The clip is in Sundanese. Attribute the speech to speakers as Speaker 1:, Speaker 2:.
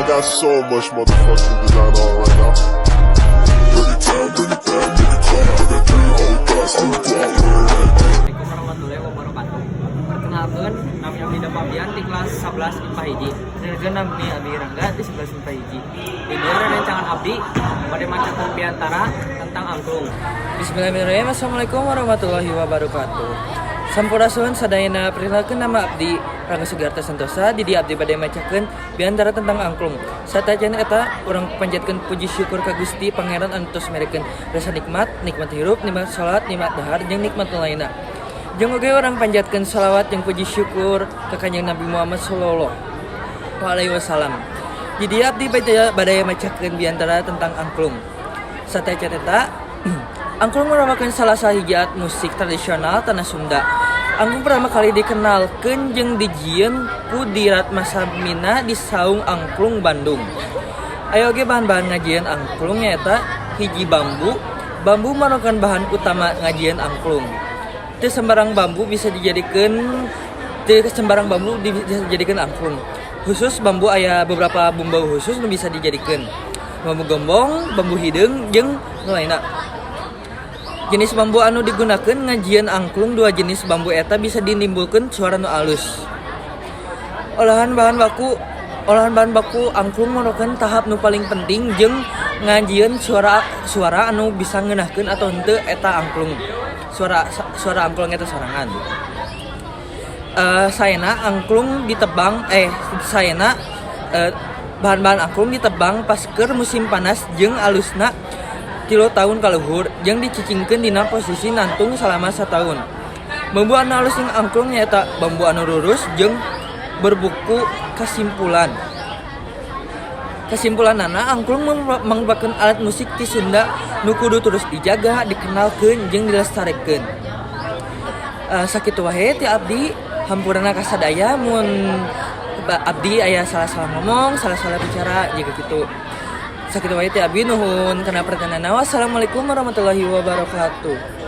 Speaker 1: Got so much motherfucking design on right now. Break it down, bring it down, make it clap. I got three old thoughts to guap.
Speaker 2: Assalamualaikum warahmatullahi wabarakatuh. Perkenalkan, nami abdi Fabian di kelas 11 IPA 1.
Speaker 3: Perkenalkan, nami abdi Rangga di 11 IPA 1.
Speaker 2: Di dieu rencangan abdi bade macakeun biantara tentang angklung.
Speaker 3: Bismillahirrahmanirrahim. Assalamualaikum warahmatullahi wabarakatuh. Sampurasun sadayana. Perkenalkan, nama abdi Rangga Sugiarta Santosa. Di dieu abdi bade macakeun biantara tentang angklung. Satacan eta, urang panjatkeun puji syukur ka Gusti Pangeran anu tos merekeun rasa nikmat, nikmat hirup, nikmat salat, nikmat dahar, jeung nikmat lainna. Jeung oge urang panjatkeun salawat jeung puji syukur ka Kanjeng Nabi Muhammad sallallahu alaihi wasallam. Jadi abdi bade macakeun biantara tentang angklung. Satacan eta, angklung merupakan salah sahiji alat musik tradisional tanah Sunda. Angklung pertama kali dikenalkeun jeung dijieun ku Dirat Masamina di Saung Angklung Bandung. Aya oge bahan-bahan ngajieun angklung, nyaeta hiji, bambu. Bambu merupakan bahan utama ngajieun angklung. Teu sembarang bambu bisa dijadikan, teu sembarang bambu bisa dijadikan angklung. Khusus bambu, aya beberapa bambu khusus nu bisa dijadikan. Bambu gombong, bambu hideung, jeung nu lainna. Jenis bambu anu digunakan ngajieun angklung, dua jenis bambu eta bisa dinimbulkeun suara nu alus. Olahan bahan baku angklung merupakan tahap nu paling penting jeung ngajieun suara suara anu bisa ngeunahkeun atau henteu eta angklung. Suara suara angklung eta sorangan. Saena angklung ditebang, saena bahan-bahan angklung ditebang pas keur musim panas jeung alusna 3 tahun kaluhur jeung dicicingkeun dina posisi nangtung selama satahun. Bambu anu alus jeung angklung nyaeta bambu anu lurus jeung berbuku. Kesimpulanana, angklung merupakan alat musik ti Sunda nu kudu terus dijaga, dikenalkeun, jeung dilestarikeun. Sakitu wae ti abdi, hampurana kasadaya mun abdi aya salah-salah ngomong, salah-salah bicara jiga kitu. Sakitu wae ti abdi, nuhun kana perhatianana. Wassalamualaikum warahmatullahi wabarakatuh.